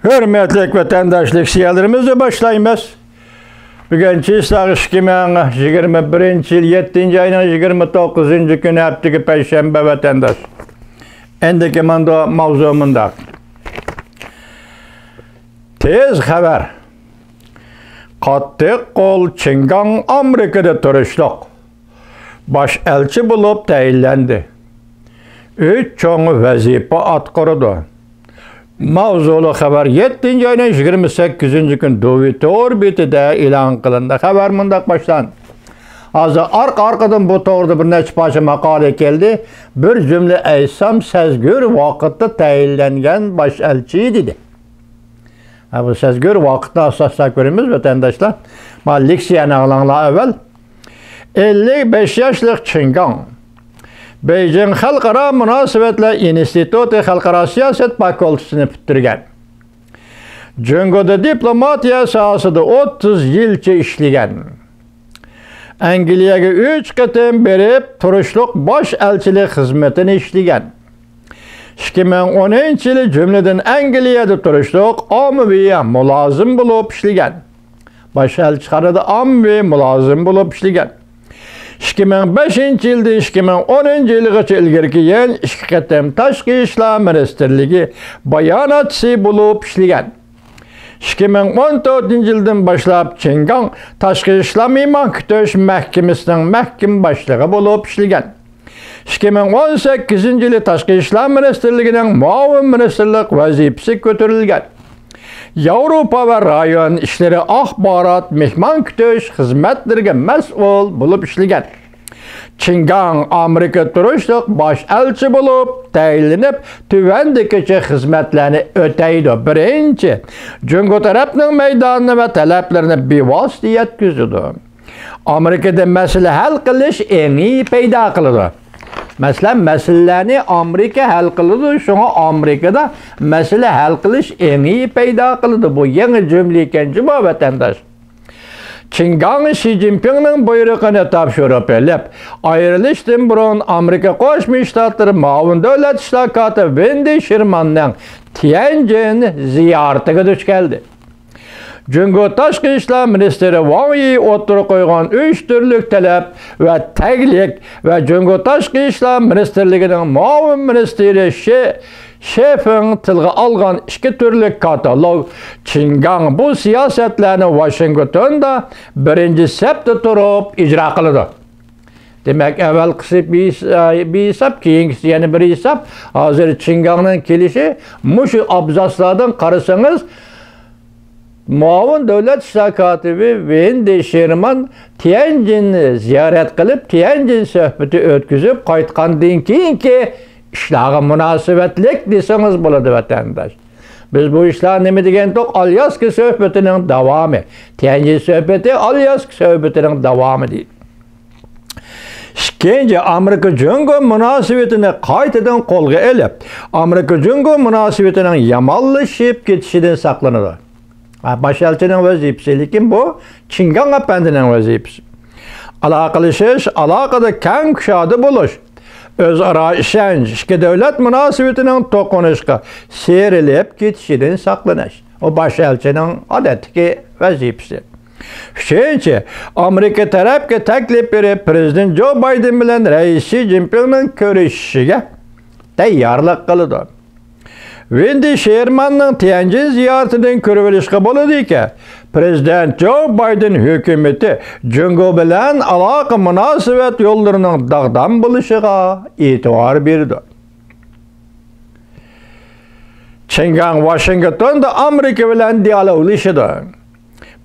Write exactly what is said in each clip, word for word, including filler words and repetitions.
ھۆرمەتلىك ۋەتەنداشلىق سىيالىرىمىزنى باشلايمىز. بۈگۈن چىسلاغ ئىككى مىڭ يىگىرمە بىرىنچى يىل يەتتىنچى ئاينىڭ يىگىرمە توققۇزىنچى كۈنى، ھەپتىكى پەيشەنبە ۋەتەنداش. ئەندىكى ماندۇ ماۋزۇ مۇنداق. تېز خەۋەر. قاتتىق قول چىڭگاڭ ئامېرىكىدا تۇرۇشلۇق باش ئەلچى بولۇپ تەيىنلەندى. ئۈچ چوڭ ۋەزىپە ئاتقۇرىدۇ. ماۋزۇلۇق خەۋەر يەتتىنچى ئاينىڭ يىگىرمە سەككىزىنچى كۈنى دۇۋى تور بېتىدە ئېلان قىلىندى. خەۋەر مۇنداق باشلاندى. ھازىر ئارقا-ئارقىدىن بۇ توغرىدا بىر نەچچە پارچە ماقالە كەلدى. بىر جۈملە ئېيتسام، سەزگۈر ۋاقىتتا تەيىنلەنگەن باش ئەلچى دېدى. ھە، بۇ سەزگۈر ۋاقىتنى ئاستا-ئاستا كۆرىمىز، ۋەتەنداشلار. مانا لېكسىيەنى ئاڭلاڭلار ئەۋۋەل. ئەللىك بەش ياشلىق چىڭگاڭ بېيجىڭ خەلقئارا مۇناسىۋەتلەر ئىنستىتۇتى خەلقئارا سىياسەت فاكۇلتېتىنى پۈتتۈرگەن. جۇڭگودا دىپلوماتىيە ساھەسىدە ئوتتۇز يىلچە ئىشلىگەن. ئەنگلىيەگە ئۈچ قېتىم بېرىپ تۇرۇشلۇق باش ئەلچىلىك خىزمىتىنى ئىشلىگەن. ئىككى مىڭ ئونىنچى يىلى جۈملىدىن ئەنگلىيەدە تۇرۇشلۇق ئاممىۋى مۇلازىم بولۇپ ئىشلىگەن. باش ئەلچىخانىدا ئاممىۋى مۇلازىم بولۇپ ئىشلىگەن. ئىككى مىڭ بەشىنچى يىلدىن ئىككى مىڭ ئونىنچى يىلغىچە ئىلگىرىكى يەنە ئىككى قېتىم تاشقى ئىشلار مىنىستىرلىكى باياناتچىسى بولۇپ ئىشلىگەن. ئىككى مىڭ ئون تۆتىنچى يىلدىن باشلاپ چىڭگاڭ تاشقى ئىشلار مېھمان كۈتۈش مەھكىمىسىنىڭ مەھكىمە باشلىقى بولۇپ ئىشلىگەن. ئىككى مىڭ ئون سەككىزىنچى يىلى تاشقى ئىشلار مىنىستىرلىكىنىڭ مۇئاۋىن مىنىستىرلىق ۋەزىپىسىگە كۆتۈرۈلگەن. ياۋروپا ۋە رايون ئىشلىرى، ئاخبارات، مېھمان كۈتۈش خىزمەتلىرىگە مەسئۇل بولۇپ ئىشلىگەن. چىڭگاڭ ئامېرىكا تۇرۇشلۇق باش ئەلچى بولۇپ تەيىنلىنىپ، تۆۋەندىكىچە خىزمەتلەرنى ئۆتەيدۇ. بىرىنچى، جۇڭگو تەرەپنىڭ مەيدانىنى ۋە تەلەپلىرىنى بىۋاسىتە يەتكۈزىدۇ. ئامېرىكىدا مەسىلە ھەل قىلىش ئېڭى پەيدا قىلىدۇ. مەسىلەن، مەسىلىلەرنى ئامېرىكا ھەل قىلىدۇ، شۇڭا ئامېرىكىدا مەسىلە ھەل قىلىش ئېڭى پەيدا قىلىدۇ. بۇ يېڭى جۈملە ئىكەن جۇمۇ، ۋەتەنداش. چىڭگاڭ شى جىنپىڭنىڭ بۇيرۇقىنى تاپشۇرۇپ ئېلىپ، ئايرىلىشتىن بۇرۇن ئامېرىكا قوشما شتاتلىرى مۇئاۋىن دۆلەت ئىشلار كاتىپى ۋېندى شېرماننىڭ تيەنجىن زىيارىتىگە دۇچ كەلدى. جۇڭگو تاشقى ئىشلار مىنىستىرى ۋاڭ يى ئوتتۇرىغا قويغان ئۈچ تۈرلۈك تەلەپ ۋە تەگلىك ۋە جۇڭگو تاشقى ئىشلار مىنىستىرلىكىنىڭ مۇئاۋىن مىنىستىرى شې، شې فېڭ تىلغا ئالغان ئىككى تۈرلۈك كاتالوگ چىڭگاڭ بۇ سىياسەتلەرنى ۋاشىنگتوندا بىرىنچى سەپتە تۇرۇپ ئىجرا قىلىدۇ. دېمەك، ئەۋەلقىسى بىر ھېس-، بىر ھېساب، كېيىنكىسى يەنە بىر ھېساب. ھازىر چىڭگاڭنىڭ كېلىشى مۇشۇ ئابزاسلاردىن قارىسىڭىز، مۇئاۋىن دۆلەت ئىشلار كاتىپى ۋېندى شېرمان تيەنجىننى زىيارەت قىلىپ، تيەنجىن سۆھبىتى ئۆتكۈزۈپ قايتقاندىن كېيىنكى ئىشلارغا مۇناسىۋەتلىك دېسىڭىز بولىدۇ، ۋەتەنداش. بىز بۇ ئىشلار نېمە دېگەندۇق؟ ئالياسكا سۆھبىتىنىڭ داۋامى. تيەنجىن سۆھبىتى ئالياسكا سۆھبىتىنىڭ داۋامى دەيدۇ. ئىككىنچى، ئامېرىكا جۇڭگو مۇناسىۋىتىنى قايتىدىن قولغا ئېلىپ، ئامېرىكا جۇڭگو مۇناسىۋىتىنىڭ يامانلىشىپ كېتىشىدىن ساقلىنىدۇ. ھە، باش ئەلچىنىڭ ۋەزىپىسى، لېكىن بۇ چىڭگاڭ ئەپەندىنىڭ ۋەزىپىسى. ئالاقىلىشىش، ئالاقىدە كەڭ كۇشادە بولۇش، ئۆزئارا ئىشەنچ، ئىككى دۆلەت مۇناسىۋىتىنىڭ توقۇنۇشقا سىيرىلىپ كېتىشىدىن ساقلىنىش. ئۇ باش ئەلچىنىڭ ئادەتتىكى ۋەزىپىسى. ئۈچىنچى، ئامېرىكا تەرەپكە تەكلىپ بېرىپ، پىرېزىدېنت جو بايدېن بىلەن رەئىس شى جىنپىڭنىڭ كۆرۈشۈشىگە تەييارلىق قىلىدۇ. ۋېندى شېرماننىڭ تيەنجىن زىيارىتىدىن كۆرۈۋېلىشقا بولىدۇكى، پىرېزىدېنت جو بايدېن ھۆكۈمىتى جۇڭگو بىلەن ئالاقە مۇناسىۋەت يوللىرىنىڭ داغدام بولۇشىغا ئېتىبار بېرىدۇ. چىڭگاڭ ۋاشىنگتوندا ئامېرىكا بىلەن دىئالوگلىشىدۇ.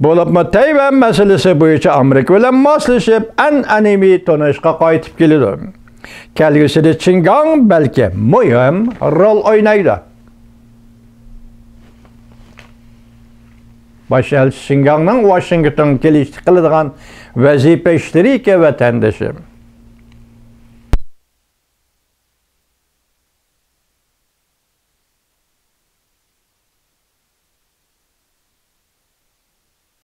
بولۇپمۇ تەيۋەن مەسىلىسى بويىچە ئامېرىكا بىلەن ماسلىشىپ، ئەنئەنىۋى تونۇشقا قايتىپ كېلىدۇ. كەلگۈسىدە چىڭگاڭ بەلكى مۇھىم رول ئوينايدۇ. باش ئەلچى چىڭگاڭنىڭ ۋاشىنگتونغا كېلىشتە قىلىدىغان ۋەزىپە ئىشلىرى ئىكەن، ۋەتەندىشىم.